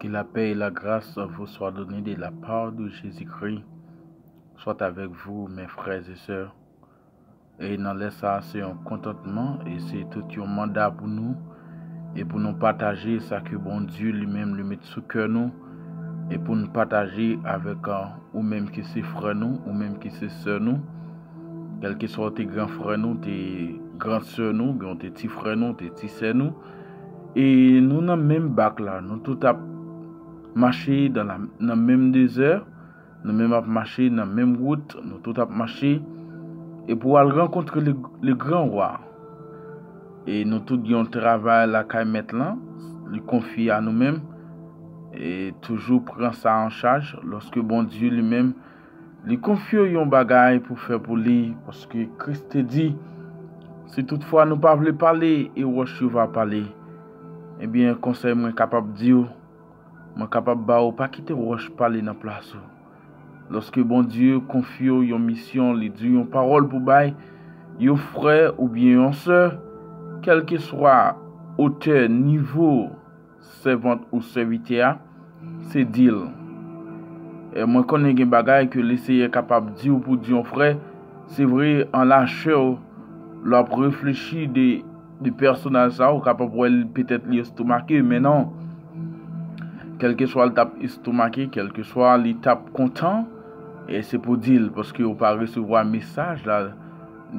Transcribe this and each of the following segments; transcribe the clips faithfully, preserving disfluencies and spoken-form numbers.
Que la paix et la grâce vous soient données de la part de Jésus-Christ soit avec vous, mes frères et sœurs. E nan lè sa a, se yon kontantman e se tout yon manda pou nou, e pou nou pataje sa ke Bondye li menm li met sou kè nou, e pou nou pataje avèk, uh, ou menm ki se frè nou, ou menm ki se sè nou, kèlkeswa ou te gran frè nou, te gran sè nou, oubyen ou te ti frè nou, ou te ti sè nou, e nou nan menm bak la, nou tout ap mache nan la, nan menm dezè, nou menm ap mache nan menm wout, nou tout ap mache, e pou al rankontre le, le gran wa. E nou tout gen yon travay lakay mèt lan, li konfye a nou menm, e toujou pran sa an chaj, lòske Bondye li menm, li konfye w yon bagay pou fè pou li, paske Kris te di, si toutfwa nou pa vle pale, e wòch yo va pale. Ebyen, konsèy mwen kapab di w, mwen kapab ba w, pa kite wòch pale nan plas ou. Lòske Bondye konfye w yon misyon, li di w yon pawòl pou bay, yon frè oubyen yon sè, kèlkeswa otè, nivo, sèvant ou sèvitè a, se di l. E mwen konnen gen bagay ke Leseyè kapab di w pou di yon frè, se vre, an lachè w, lè w ap reflechi de, de pèsonaj sa, ou kapab wè l petèt li estomake, men non. Kèlkeswa l t ap estomake, kèlkeswa li t ap kontan, e se pou di l, paske ou pa resevwa mesaj la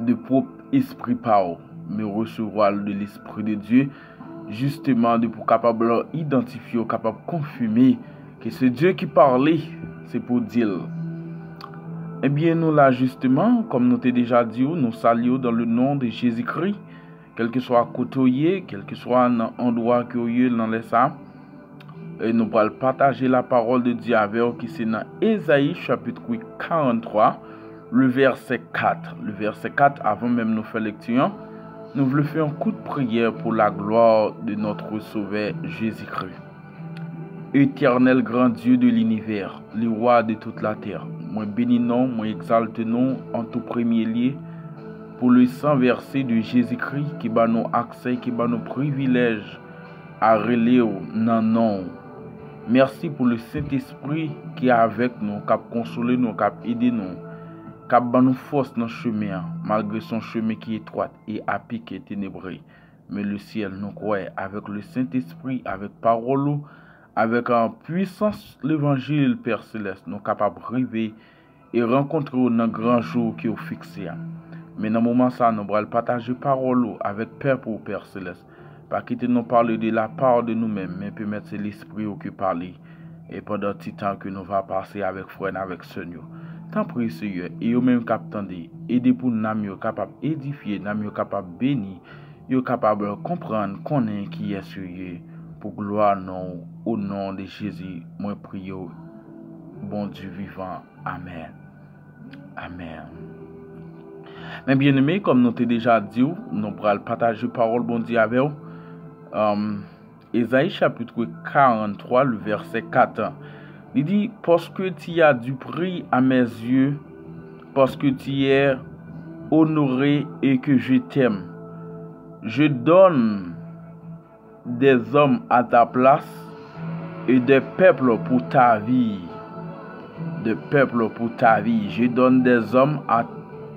de pwòp espri pa w, men ou resevwa l de Lespri de Dye, jisteman, de pou kapab idantifye w, kapab konfime ke se Dye ki pale, se pou di l. Ebyen, nou la jisteman, kòm nou te deja di w, nou salye w dans le nom de Jésus-Christ, kèlkeswa kote w ye, kèlkeswa nan andwa ke w ye nan lè sa. E nou pral pataje la parole de Dieu avè w ki se nan Ezayi chapit karant twa, le vèsè kat. Le vèsè kat, avan menm nou fè lekti an, nou vle fè yon kout priyè pour la gloire de notre Sauveur Jésus-Christ. Éternel grand Dieu de l'univers, le roi de toute la terre, mwen beni non, mwen egzalte non an tou premye lye pou le san vèse de Jezikri ki ba nou aksè, ki ba nou privilèj a rele w nan non w. Mèsi pou le Sentespri ki avèk nou, k ap konsole nou, k ap ede nou, k ap ban nou fòs nan chemen an, malgre se yon chemen ki etwat e apik e tenebre. Men lesyèl, nou kwè, avèk le Sentespri, avèk pawòl ou, avèk, ah, pwisans levanjil, Pè Selès, nou kapab rive e rankontre w nan gran jou ke w fikse a. Men nan moman sa a, nou pral pataje pawòl ou avèk pèp ou, Pè Selès. Pa kite nou pale de la part de nou menm, men pèmèt se Lespri ou ki pale. E pandan ti tan ke nou va pase avèk frè n, avèk sè n yo. Tanpri, Seyè, e yo menm k ap tande, ede pou nanm yo kapab edifye, nanm yo kapab beni, yo kapab konprann, konnen kiyès yo ye, pou glwa non w, o non de Jezi, mwen priye w, Bondye vivan. Amèn. Amèn. Men byeneme, kòm nou te deja di w, nou pral pataje pawòl Bondye avè w. Ezayi chapit karant twa, le vèsè kat. Li di, parce que tu as du prix à mes yeux, parce que tu es honoré et que je t'aime, je donne des hommes à ta place et des peuples pour ta vie. Des peuples pour ta vie. Je donne des hommes à,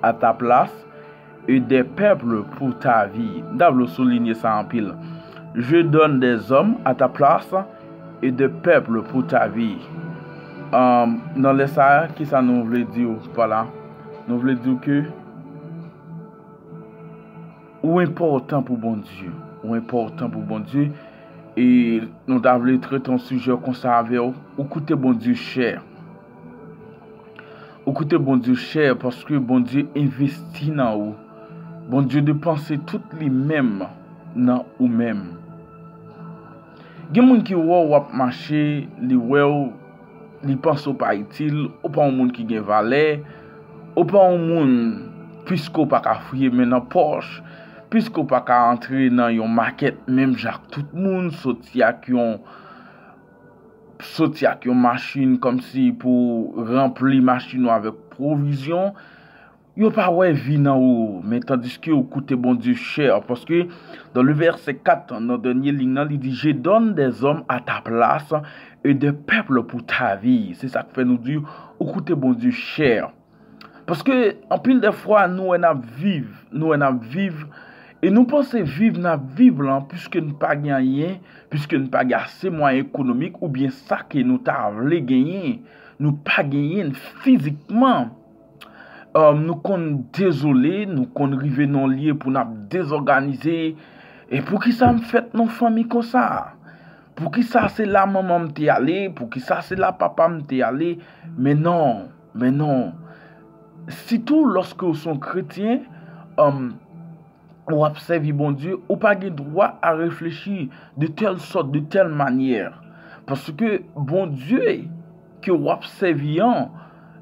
à ta place et des peuples pour ta vie. M ta vle w soulinye sa anpil. Je donne des hommes à ta place et des peuples pour ta vie. Um, nan lè sa a, kisa nou vle di w pa la? Nou vle di w ke ou enpòtan pou Bondye. Ou enpòtan pou Bondye. E nou ta vle trete yon sijè konsa avè w. Ou koute Bondye chè. Ou koute Bondye chè paske Bondye envesti nan ou. Bondye depanse tout li menm nan ou menm. Gen moun ki wè w ap mache, li wè w, li panse w pa itil, ou pa yon moun ki gen valè, ou pa yon moun, piske w pa ka fouye men nan pòch, piske w pa ka antre nan yon makèt menm jan ak tout moun, soti ak yon soti ak yon machin kòmsi pou ranpli machin ou avèk pwovizyon, yo pa wè vi nan ou, men tandiske ou koute Bondye chè, paske dans le verset quatre, nan dènye liy nan, li di, Je donne des hommes à ta place et des peuples pour ta vie. Se sa k fè nou di, ou koute Bondye chè. Paske anpil de fwa, nou wè n ap viv, nou wè n ap viv, e nou panse viv n ap viv lan, piske n pa gen anyen, piske n pa gen ase mwayen ekonomik oubyen sa ke nou ta vle genyen, nou pa genyen l fizikman. Um, nou konn dezole, nou konn rive nan lye pou n ap dezòganize. E poukisa m fèt nan fanmi konsa? Poukisa se la manman m te ale? Poukisa se la papa m te ale? Men non, men non. Sitou lòske w se yon kretyen, um, w ap sèvi Bondye, ou pa gen dwa a reflechi de tèl sòt, de tèl manyè. Paske Bondye ke w ap sèvi an,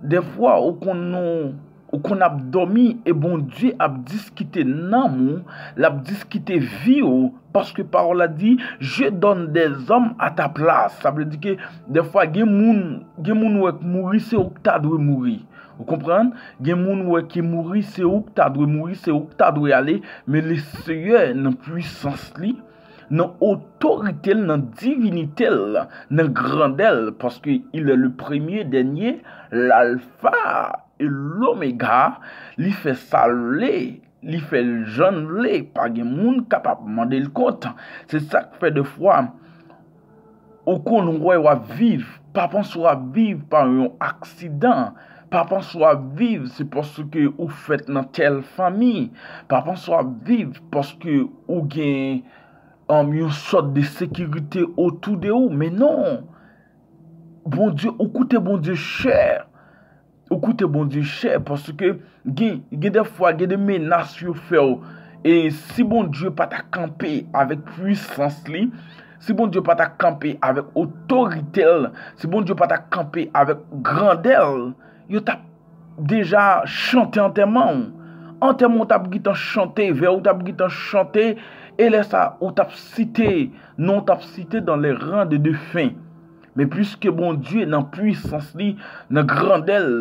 dèfwa ou konn nou, ou konn ap dòmi e Bondye ap diskite nanm ou, l ap diskite vi w, paske pawòl la di, Je donne des hommes à ta place. Sa vle di ke dèfwa gen moun, gen moun wè k mouri, se ou k ta dwe mouri. Ou konprann? Gen moun wè ki mouri, se ou k ta dwe mouri, se ou k ta dwe ale, men Leseyè nan pwisans li, nan otorite l, nan divinite l, nan grandè l, paske il est le premier, dernier, l'alpha et l'oméga, li fè sa l vle, li fè l jan l vle, pa gen moun kapab mande l kont. Se sa k fè dèfwa ou konn wè w ap viv, pa panse w ap viv pa yon aksidan, pa panse w ap viv se paske ou fèt nan tèl fanmi, pa panse w ap viv paske ou gen, um, yon sòt de sekirite otou de ou, men non. Bondye, ou koute Bondye chè. Ou koute Bondye chè, paske gen, gen de fwa, gen de menas yo fè w. E si Bondye pa ta kanpe avèk pwisans li, si Bondye pa ta kanpe avèk otorite l, si Bondye pa ta kanpe avèk grandè l, yo t ap deja chante antèman w. Antèman w t ap gentan chante, vèy ou t ap gentan chante, e lè sa a, ou t ap site, non w t ap site dans les rangs de défunts. Men piske Bondye nan pwisans li, nan grandè l,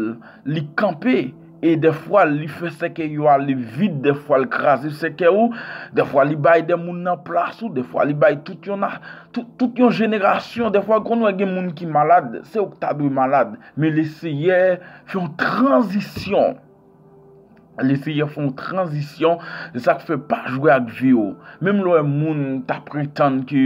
li kanpe, e dèfwa li fè sèkèy yo ale vid, dèfwa l kraze sèkèy ou, dèfwa li bay de moun nan plas ou, dèfwa li bay tout yon na-, tout, tout yon jenerasyon, dèfwa konn wè gen moun ki malad, se ou k ta dwe malad, men Leseyè fè yon tranzisyon. Leseyè fè yon tranzisyon, se sa k fè pa jwe ak vi w. Menm lè w wè moun ta pretann ke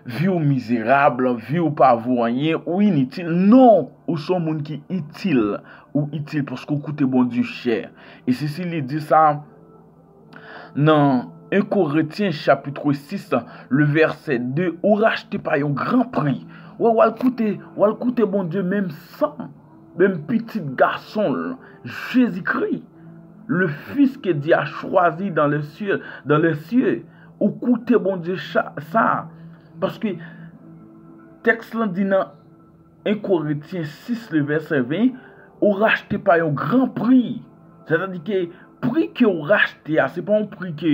vi w mizerab, vi w pa vo anyen, ou initil. Non, ou se yon moun ki itil. Ou itil paske w koute Bondye chè. E se si li di sa nan en Korentyen chapit sis, le vèsè de, ou rachte pa yon gran pri. Wè, w al koute, w al koute Bondye menm san menm pitit gason l, Jezikri, le Fils que Dieu a choisi dans les cieux, dans les cieux, ou koute Bondye sa, paske tèks lan di nan en Korentyen sis, le vèsè ven, ou rachte pa yon gran pri. Sètadi ke pri ke w rachte a, se pa yon pri ke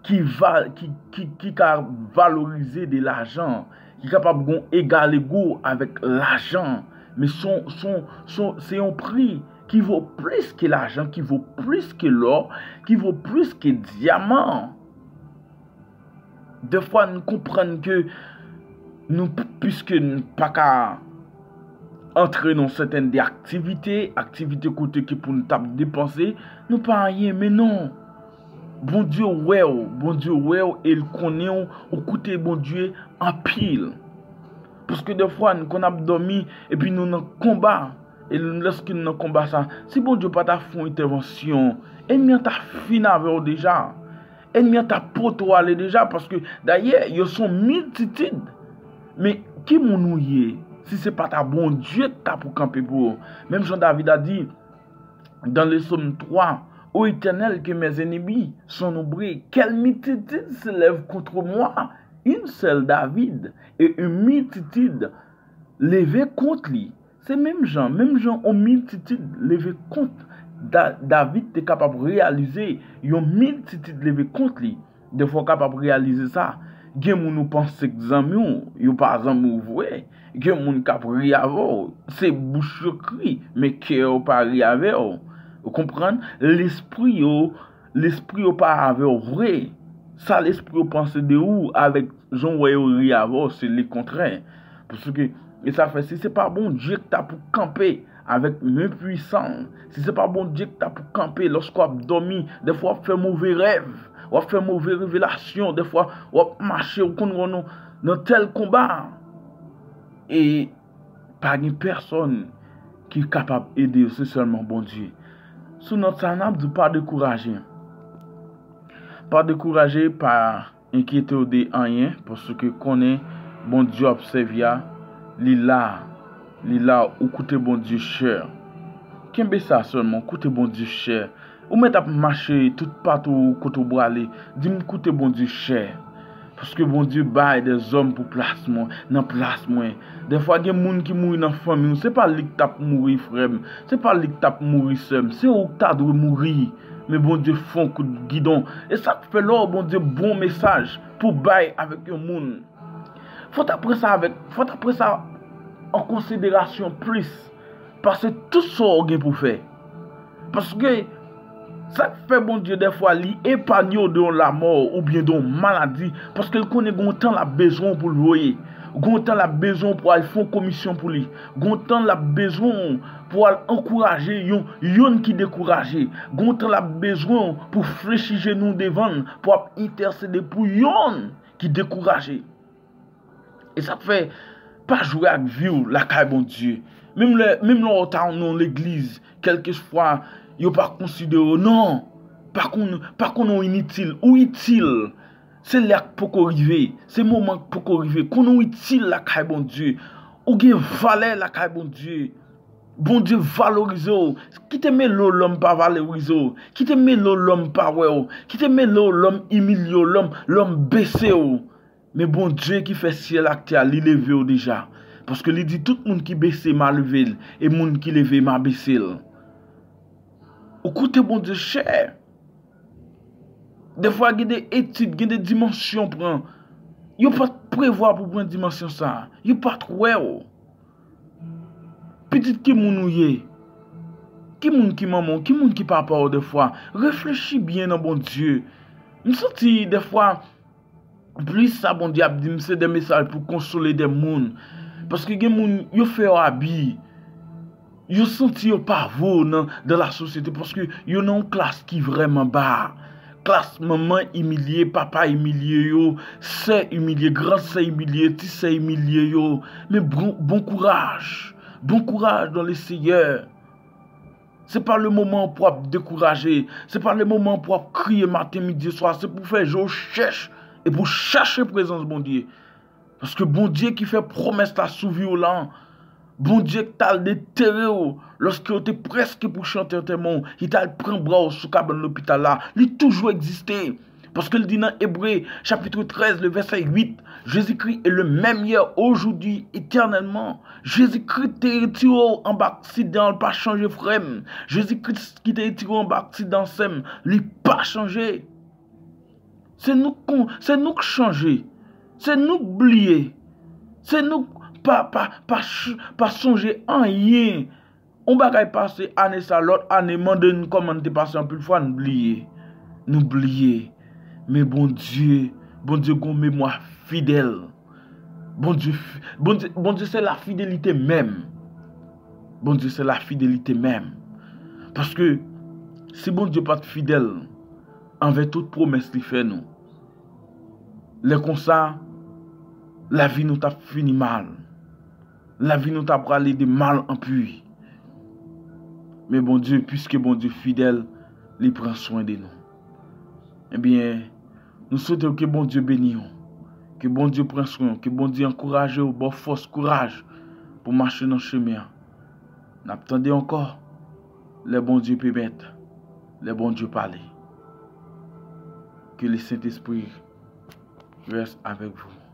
ki, va, ki, ki, ki ka valorize de lajan, ki kapab gon egalego avèk lajan, men son, son, son, se yon pri ki vo plis ke lajan, ki vo plis ke lò, ki vo plis ke dyaman. Dèfwa n konprann ke nou, piske n pa ka antre nan sètèn de aktivite, aktivite kote ke pou n t ap depanse, nou pa anyen, men non. Bondye wè w, Bondye wè w e l konnen w, ou koute Bondye anpil. Paske dèfwa n konn ap dòmi epi nou nan konba. E lèske n nan konba sa, si Bondye pa ta fè yon entèvansyon, ènmi an ta fin avè w deja. Ènmi an ta pote w ale deja, paske dayè, yo se yon miltitid. Men ki moun ou ye, si se pa ta Bondye ki ta pou kanpe pou ou? Menm jan David a di, dans le psaume trois, Ô Éternel, que mes ennemis sont nombreux, quelle multitude s'élève contre moi, une seule David, et une multitude leve kont li. Se menm jan, menm jan yon miltitid leve kont Da-, David te kapab reyalize yon miltitid leve kont li. Dèfwa w kapab reyalize sa. Gen moun ou panse k zanmi w, yo pa zanmi w vre. Gen moun k ap ri avè w, se bouch yo k ri, men kè yo pa ri avè w. Ou konprann? Lespri yo, lespri yo pa avè w vre. Sa lespri yo panse de ou, avèk jan w wè yo ri avè w, se lekontrè. Paske, e sa fè, si se pa Bondye ki ta pou kanpe avèk men pwisan, si se pa Bondye ki ta pou kanpe lòske w ap dòmi, dèfwa w ap fè move rèv, w ap fè move revelasyon, dèfwa w ap mache, ou konn wè w nan, nan tèl konba. E pa gen pèsonn ki kapab ede yo, se sèlman Bondye. Sou nòt sa, n ap di w pa dekouraje. Pa dekouraje, pa enkyete w de anyen, paske konnen Bondye w ap sèvi a, li la, li la, ou koute Bondye chè. Kenbe sa sèlman, ou koute Bondye chè. Ou mèt ap mache toupatou kote w prale, di m koute Bondye chè. Paske Bondye bay dèzòm pou plas mwen, nan plas mwen. Dèfwa gen moun ki mouri nan fanmi w, se pa li ki t ap mouri frè m, se pa li ki t ap mouri sè m, se ou ki ta dwe mouri. Men Bondye fè w kout gidon. E sa k fè lè w Bondye bon mesaj pou bay avèk yon moun, fò w ta pran sa avèk, fò w ta pran sa an konsiderasyon plis pase tout sa w gen pou fè. Paske sa k fè Bondye dèfwa li epanye w de yon lamò oubyen de yon maladi, paske l konnen gen yon tan l ap bezwen w pou l voye. Gen yon tan l ap bezwen w pou al fè yon komisyon pou li. Gen yon tan l ap bezwen w pou al ankouraje yon, yonn ki dekouraje. Gen yon tan l ap bezwen w pou flechi jenou w devan l, pou ap entèsede pou yonn ki dekouraje. E sa k fè, pa jwe ak vi w lakay Bondye. Menm lè, menm lè w ta nan yon legliz, kèlkeswa yo pa konsidere w, non, pa konn, pa konn ou initil, ou itil. Se lè a k poko rive, se moman k poko rive. Konn ou itil lakay Bondye. Ou gen valè lakay Bondye. Bondye valorize w. Kite mele w lòm pa valorize w. Kite mele w lòm pa wè w. Kite mele w lòm imilye w, lòm, lòm bese w. Men Bondye ki fè syèl ak tè a, li leve w deja. Paske li di, tout moun ki bese, m a leve l, e moun ki leve, m a bese l. Ou koute Bondye chè. Dèfwa gen de etid, gen de dimansyon w pran. Yo pa t prevwa pou pran dimansyon sa a. Yo pa t wè w. Pitit, ki moun ou ye? Ki moun ki manman w? Ki moun ki papa w dèfwa? Reflechi byen nan Bondye. M santi dèfwa, plis sa Bondye ap di m, se de mesaj pou konsole de moun. Paske gen moun, yo fè yo abi. Yo santi yo pa vo nan, dans la société, paske yo nan yon klas ki vrèman ba. Klas manman imilye, papa imilye yo, sè imilye, gran sè imilye, ti sè imilye yo. Men bon, bon kouraj. Bon kouraj dans le Seigneur. Se pa le moman pou w ap dekouraje. Se pa le moman pou w ap kriye maten, midi, swa. Se pou w fè je w chèch e pou w chache prezans Bondye. Paske Bondye ki fè pwomès la sou vi w lan, Bondye ki t al detere w lòske w te prèske pou chante antèman w, ki t al pran bra w sou kabann lopital la, li toujou egziste. Paske l di nan Ebre, chapit trèz, le vèsè uit, Jezikri est le même hier, aujourd'hui, éternellement. Jezikri te retire w anba aksidan, l pa chanje, frè m. Jezikri ki te retire w anba aksidan, sè m, li pa chanje. Se nou k kon-, se nou k chanje. Se nou k bliye. Se nou k pa, pa, pa, ch-, pa sonje anyen. On bagay pase ane sa, lòt ane, mande n kòman n te pase, anpil fwa n bliye. Nou bliye. Men Bondye, Bondye gon memwa fidèl. Bondye fi-, Bondye, Bondye se lafidelite menm. Bondye se lafidelite menm. Paske si Bondye pa t fidèl anvè tout pwomès li fè nou, lè konsa, lavi nou t ap fini mal. Lavi nou ta prale de mal an pi. Men Bondye, piske Bondye fidèl, li pran swen de nou. Ebyen, nou swete w ke Bondye beni w, ke Bondye pran swen w, ke Bondye ankouraje w, ba w fòs, kouraj pou mache nan chemen an. N ap tande ankò, lè Bondye pèmèt, lè Bondye pale. Que le Saint-Esprit reste avec vous.